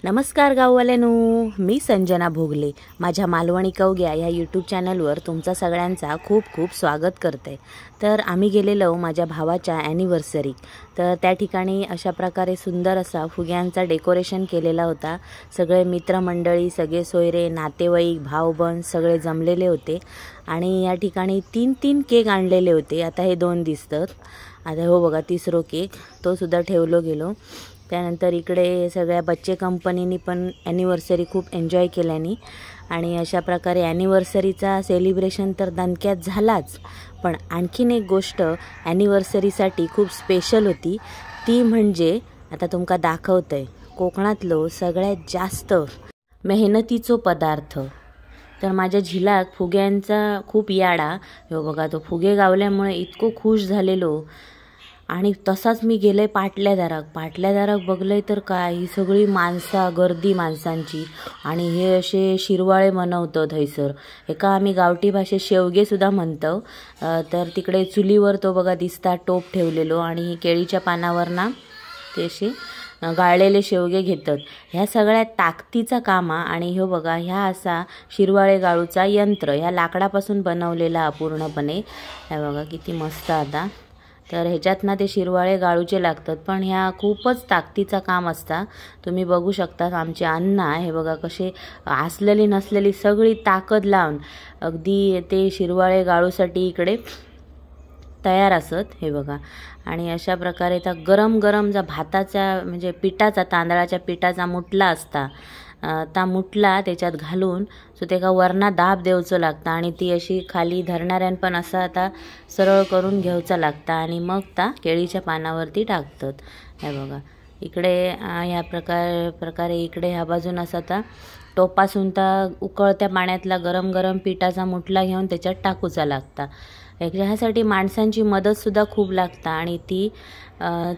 नमस्कार गाववाल्यांनो, मी संजना भोगले माझ्या मालवणी कवग्या या यूट्यूब चॅनलवर तुमचा सगळ्यांचा खूप खूप स्वागत करते। तर आम्ही गेलेलो माझ्या भावाच्या ॲनिव्हर्सरी, तर त्या ठिकाणी अशा प्रकारे सुंदर असा फुग्यांचा डेकोरेशन केलेला होता। सगळे मित्रमंडळी, सगळे सोयरे, नातेवाईक, भाऊबंद सगळे जमलेले होते आणि या ठिकाणी तीन तीन केक आणलेले होते। आता हे दोन दिसतात, आता हो बघा तिसरो केक तो सुद्धा ठेवलो गेलो। त्यानंतर इकडे सगळ्या बच्चे कंपनीनी पण ॲनिव्हर्सरी खूप एन्जॉय केल्यानी आणि अशा प्रकारे ॲनिव्हर्सरीचा सेलिब्रेशन तर दणक्यात झालाच, पण आणखीन एक गोष्ट ॲनिव्हर्सरीसाठी खूप स्पेशल होती, ती म्हणजे आता तुमका दाखवतंय कोकणातलो सगळ्यात जास्त मेहनतीचो पदार्थ। तर माझ्या झिलाक फुग्यांचा खूप याडा, हो बघा तो फुगे गावल्यामुळे इतको खुश झालेलो आणि तसाच मी गेले पाटल्यादाराक। पाटल्यादाराक बघलंय तर काय ही सगळी माणसा, गर्दी माणसांची आणि हे असे शिरवाळे बनवतात हयसर, एका आम्ही गावठी भाषेत शेवगेसुद्धा म्हणतो। तर तिकडे चुलीवर तो बघा दिसता टोप ठेवलेलो आणि केळीच्या पानावर ना ते असे गाळलेले शेवगे घेतात। ह्या सगळ्या ताकदीचा काम आणि ह्यो बघा ह्या असा शिरवाळे गाळूचा यंत्र ह्या लाकडापासून बनवलेला पूर्णपणे, ह्या बघा किती मस्त। आता तर ह्याच्यात ना ते शिरवाळे गाळूचे लागतात, पण ह्या खूपच ताकदीचा काम असता। तुम्ही बघू शकता आमचे अण्णा हे बघा कसे असलेली नसलेली सगळी ताकद लावून अगदी ते शिरवाळे गाळूसाठी इकडे तयार असत हे बघा। आणि अशा प्रकारे त्या गरम गरम जा भाताचा म्हणजे पिठाचा, तांदळाच्या पिठाचा मुटला असता ता मुटला त्याच्यात घालून सो तेका वरना दाब देवचो लागता आणि ती अशी खाली धरणाऱ्यान पण असा आता सरळ करून घेवचा लागता आणि मग ता केळीच्या पानावरती टाकतात। हे बघा इकडे ह्या प्रकारे इकडे ह्या बाजून असा आता टोपासून ता उकळत्या पाण्यातला गरम गरम पिठाचा मुटला घेऊन त्याच्यात टाकूचा लागता। ह्यासाठी माणसांची मदतसुद्धा खूप लागता आणि ती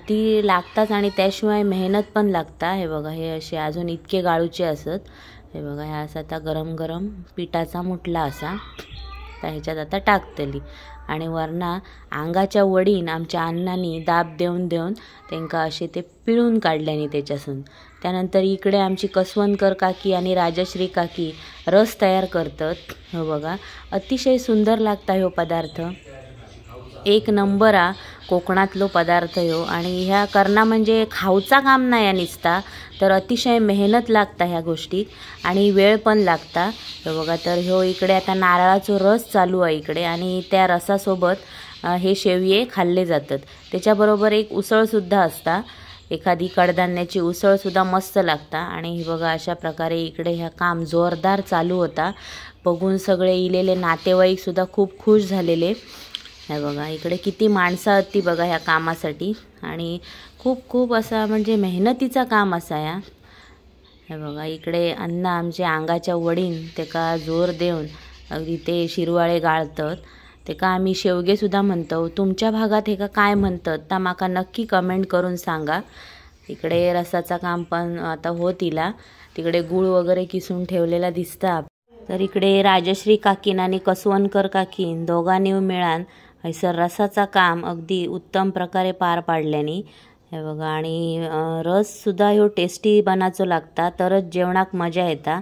ती लागताच आणि त्याशिवाय मेहनत पण लागता। हे बघा हे असे अजून इतके गाळूचे असत। हे बघा ह्या असा आता गरम गरम पिठाचा मुटला असा तर ह्याच्यात आता टाकतली आणि वरना आंगाच्या वडीन आमच्या अण्णांनी दाब देऊन देऊन त्यांका असे ते पिळून काढल्यानी त्याच्यासून। त्यानंतर इकडे आमची कसवंतकर काकी आणि राजश्री काकी रस तयार करतात। हो बघा अतिशय सुंदर लागता ह्यो पदार्थ, एक नंबर आ कोकणातलो पदार्थ ह्यो। आणि ह्या करणा म्हणजे खाऊचा काम नाही निसता, तर अतिशय मेहनत लागता ह्या गोष्टीत आणि वेळ पण लागता। हे बघा तर ह्यो इकडे आता नारळाचो रस चालू आहे इकडे आणि त्या रसासोबत हे शेवये खाल्ले जातात। त्याच्याबरोबर एक उसळसुद्धा असता, एखादी कडधान्याची उसळसुद्धा मस्त लागता। आणि हे बघा अशा प्रकारे इकडे ह्या काम जोरदार चालू होता, बघून सगळे इलेले नातेवाईकसुद्धा खूप खुश झालेले। हे बघा इकडे किती माणसं आहेत ती बघा ह्या कामासाठी आणि खूप खूप असा म्हणजे मेहनतीचा काम असा या। हे बघा इकडे अण्णा आमच्या अंगाच्या वडीन तेका जोर देऊन अगदी ते शिरवाळे गाळतात, तेका आम्ही शेवगेसुद्धा म्हणतो। तुमच्या भागात हे का काय म्हणतात ता माका नक्की कमेंट करून सांगा। इकडे रसाचा काम पण आता होतीला, तिकडे गूळ वगैरे किसून ठेवलेला दिसता। तर इकडे राजश्री काकीन आणि कसवंतकर काकीन दोघांनी मिळान हयसर रसाचा काम अगदी उत्तम प्रकारे पार पाडल्यानी। हे बघा आणि रससुद्धा ह्यो टेस्टी बनाचो लागता, तरच जेवणाक मजा येता।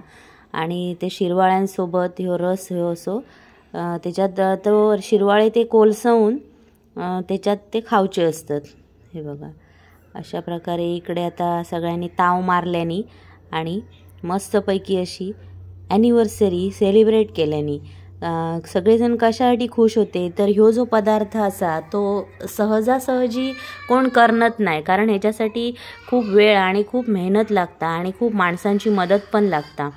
आणि ते शिरवाळ्यांसोबत ह्यो रस ह्यो असो त्याच्यात तो शिरवाळे ते कोलसवून त्याच्यात ते खावचे असतात। हे बघा अशा प्रकारे इकडे आता सगळ्यांनी ताव मारल्यानी आणि मस्तपैकी अशी ॲनिव्हर्सरी सेलिब्रेट केल्यानी। सगळेजण कशासाठी खुश होते तर ह्यो जो पदार्थ असा तो सहजासहजी कोण करत नाही, कारण ह्याच्यासाठी खूप वेळ आणि खूप मेहनत लागता आणि खूप माणसांची मदत पण लागता,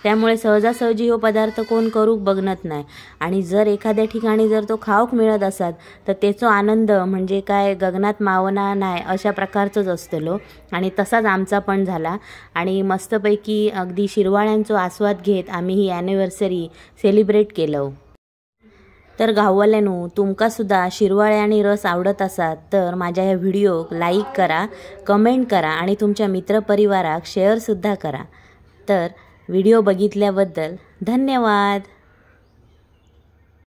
त्यामुळे सहजासहजी ह्यो पदार्थ कोण करूक बघत नाही। आणि जर एखाद्या ठिकाणी जर तो खाऊक मिळत असत तर त्याचो आनंद म्हणजे काय गगनात मावना नाही अशा प्रकारचंच असतलो। आणि तसाच आमचा पण झाला आणि मस्तपैकी अगदी शिरवाळ्यांचो आस्वाद घेत आम्ही ही ॲनिव्हर्सरी सेलिब्रेट केलं। तर गाववाल्यांनो तुमकासुद्धा शिरवाळे आणि रस आवडत असात तर माझ्या ह्या व्हिडिओक लाईक करा, कमेंट करा आणि तुमच्या मित्रपरिवाराक शेअरसुद्धा करा। तर व्हिडिओ बघितल्याबद्दल धन्यवाद।